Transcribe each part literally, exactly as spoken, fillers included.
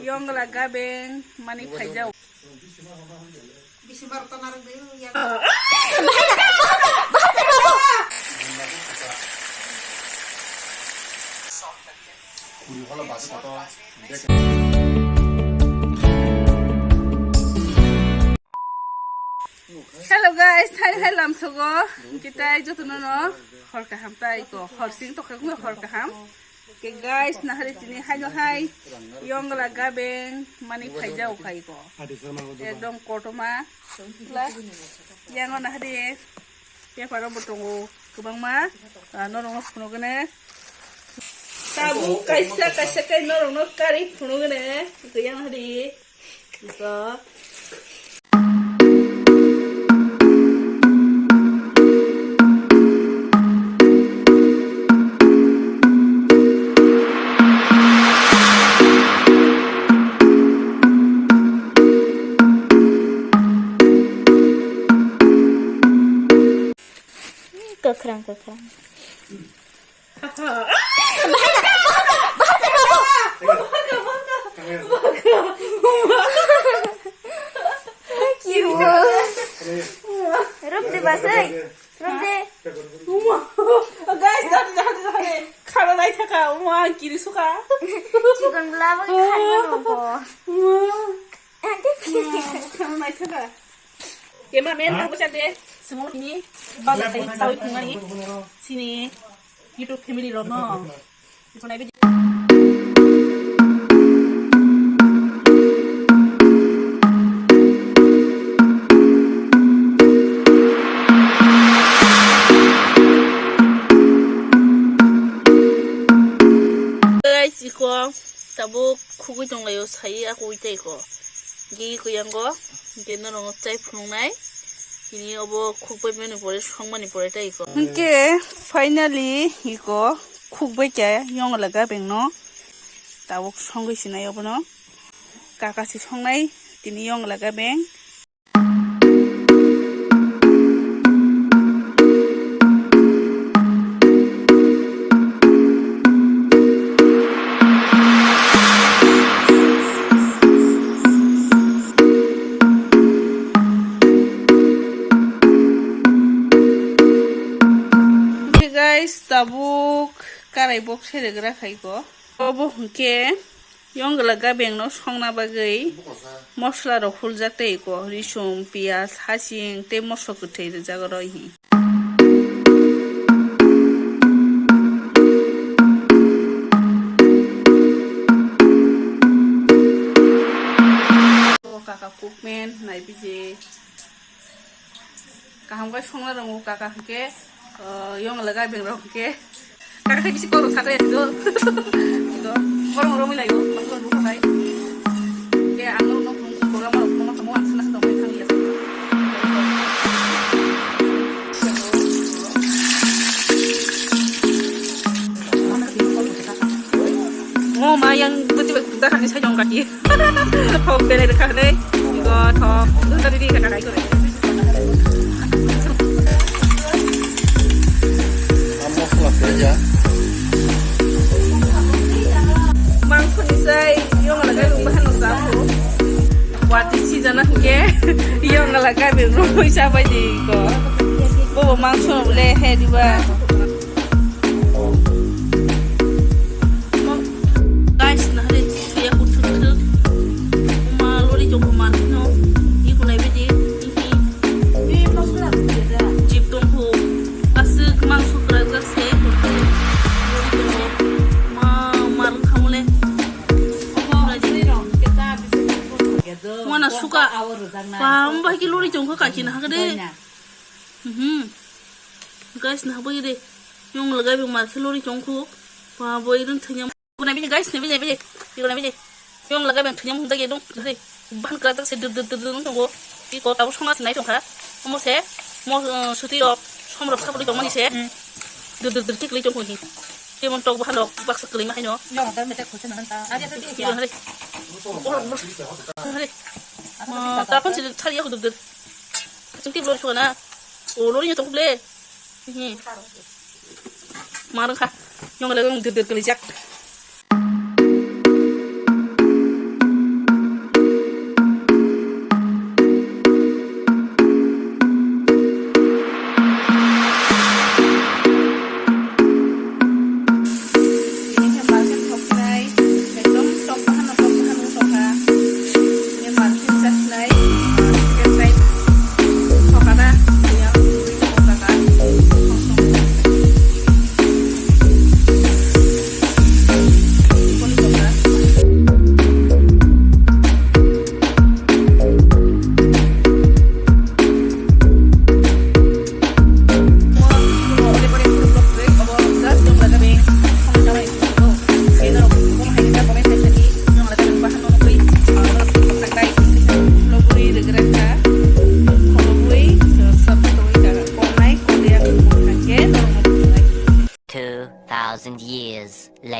Yongla gabeng mani phaijao. Hello guys, thai hai lamsogo. Kitai jotono no hor kaham tai ko, hor sing tokha kuno hor kaham. Ke guys, nahari tini hai no hai yongla gabeng mani phaijao khai ko. Ekdom kotoma. Plus yango nahari peparo bo tongo kwbangma, ah, norokno phunugene. Tabuk kaisa kaisa kai norokno kari phunugene. Yang nahari. Ito. Kwkhwrang, kwkhwrang. Rupdi basai. Rupdi. Guys, dati, dati, dati. Khana nai thaka, uma kiri suka. Chikon bla bai khana nongko. Ante. Khana nai thaka. Cameraman, ha? Ang bwsa de, simo ni, bazar tai sawi phungmani, sini YouTube family rok no. Iko nai bidi. Guys, iko tabuk khugui tonglaio, sai akugui tei iko. Gigi kuyango, hingke norok chai phunuknai. Tini obo khukbai mani pore, songmani pore tei iko. Hingke finally iko khukbai khe yongla gabeng no. Tabuk songwi sinai obono. Kaka si songnai, tini yongla gabeng. Guys, tabuk karai bok seregra khai ko. Obo hwnkhe yongla gabeng no songna bagwi mosla rok huljak tei ko, risum, piyaj, hasing tei moso kwthwi rijak oro hi. O kaka kukmen nai biji. Kaham khe songna rwngo kaka hwnkhe, ah, yongla gabeng rok hwnkhe. Kaka khe bisi kok rok sakhe do. Do, borok rok romwi laio, borok rok hai. Khe ang rok no program rok no tamo ang sana tamo thang ya. Mo ma yang beti beti dah kan saya jong kaki. Hok bele rekha ne. Go thok. Dun tadi di kaka kai ko. Amo khulak ya. Mangso ni sai yong lagai rung bahan no sabu. Wati si jana hingke yong lagai be rung sabai di ko. Bo mangso le he diba. Guys, nahare chaya kuthuk thuk. Uma lori jong man no. Ikunai bidi. Ihi. Jip tongkhu. Aswk mangso kwrak jak se. Lori tongo. Ma, mar khamole. Wana suka. Pam bai ki lori jong kha kaki na hakade. Mhm. Guys, na bai de. Yong lagai be mar khe lori jong khu. Pa boi run thanya. Kuna bini guys, na bini bini. Bini bini. Yong lagai be thanya mung dagi dong. Dagi. Ban kra tak se dur dur dur dur tongo. Iko tabo songa sinai tongkha. Omo se mo, eh, suti rok som rok sapuri tongmani se. Dur dur dur kikli tongkho hi. Kemon tok bahan rok baksa kwlwi ma haino. Yong ta mete khose na ta. Ari ta ti. Iko hari. Oh, hari. Ma, ta kon se thari yak dur dur. Chungti blor suka na. O lori nya tong ble. Hi. Marang kha. Yong le yong dir dir kali jak.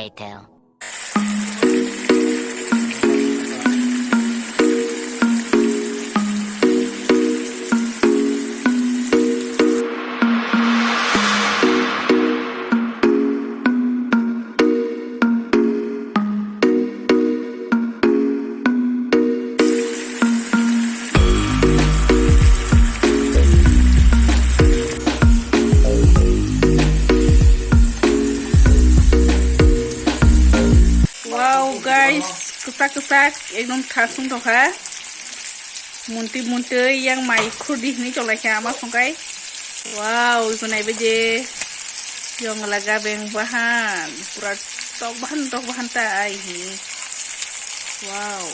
Later. Wow, guys, kwchak kwchak ekdom thasung tongkha. Muntwi muntwi yang mai khurdi hinwi chonglai kha ama songkai. Wow, ibo naibe je yongla gabeng bahan, pura tok bahan, tok bahan ta ai hi. Wow.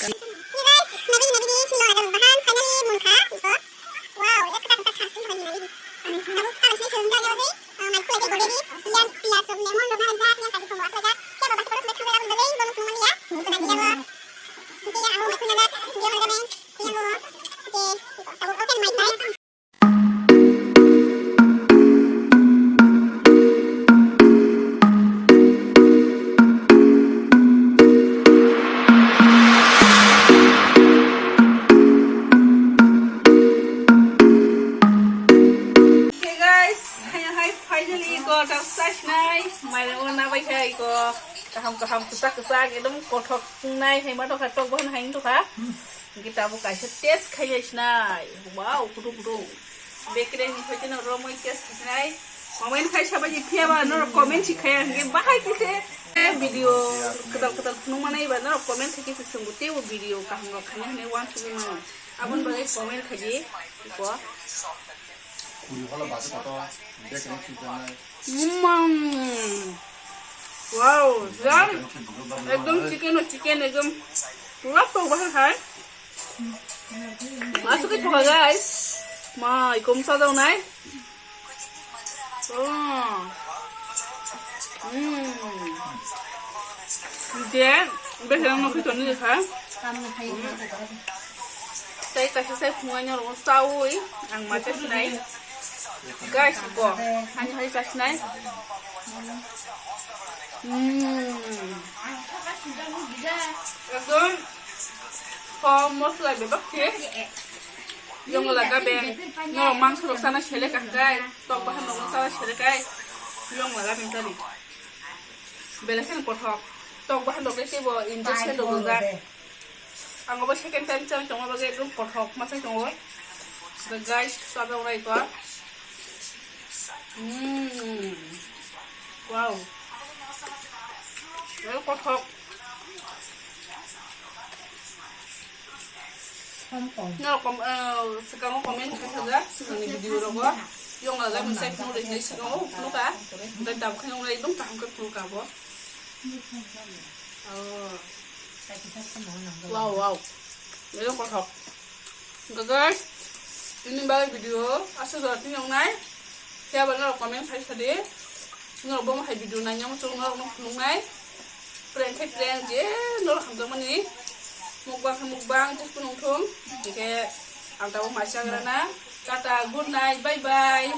Hey guys, naibe, naibe, silo ada bahan, finally munkha, ibo. Wow, ek tak tak khasing bani naibe. Tabuk kala sini sini jaga sih, mai khulai jaga sih, piyaj, piyaj, lemon, rok nang jak, yang tadi pembuat lagi, siapa bahasa terus, mereka udah udah lagi, belum semua ya, udah dia, oke, ya, aku mai khulai jaga, dia udah main, ya, oke, tabuk oke, mai khulai. Hey guys, hai hai, finally ko tak sasnai, mai rang na bai hai ko, kaham kaham, kwchak kwchak, ekdom kothok nai hai ma tokha, tok bahan hai tokha. Hingke tabuk kaisa test khainai sinai. Wow, kutung kutung. Bakery ni hoite no romoi test khainai. Comment khai sabai di phiya ba norok comment si khaya hingke bahai kise video kwtal kwtal phunuk manai ba norok comment khai kise swngo teibo video kaham rok khaina hinwi wansugwi mano. Aboni bagwi comment khai di. Iko. Kuri hola base koto, bek ni khijanai. Mm. Wow, jam. Ekdom chicken o chicken, ekdom pura tok bahar hai. Masuk ke thoka, guys. Ma, ikom sa daw nai. Oh. Mm. Je, bese ang nokhi toni lekha. Tei kaisa sai phungai norok chaui ang ma chasinai. Guys, bo hani hai chasinai. Mm. Ekdom thom mosla bebak khe. Yongla gabe norok mangso rok sana sele kaham kai, tok bahan rok sana sele kai. Yongla gabe tadi. Belai kheno kothok. Tok bahan rok le teibo injection rok rijak. Ang obo second time chang tongo, bagwi ekdom kothok ma sai tongo. The guys, sabe ora iko. Mm. Wow. Very kothok. Norok kom-, eh, swkango comment khaijak, swkangni video rogo. Yongla lai mwsai phunuk rwi hinwi swkango phunukha. Hwnkhe tabuk khe wng lai ekdom kaham khe phunukha bo. Oh. Wow, wow. Ekdom kothok. Hwnkhe guys, tini bagwi video aswk jora tini wngnai. Phiya ba norok comment khai sadi. Norok bo hai video nai yang chung norok no phunuknai. Prank khai prank je norok hamjakmani. Mukbang khai mukbang je phunuk thung. Hingke ang tabuk mai chagrana. Tata, good night, bye bye.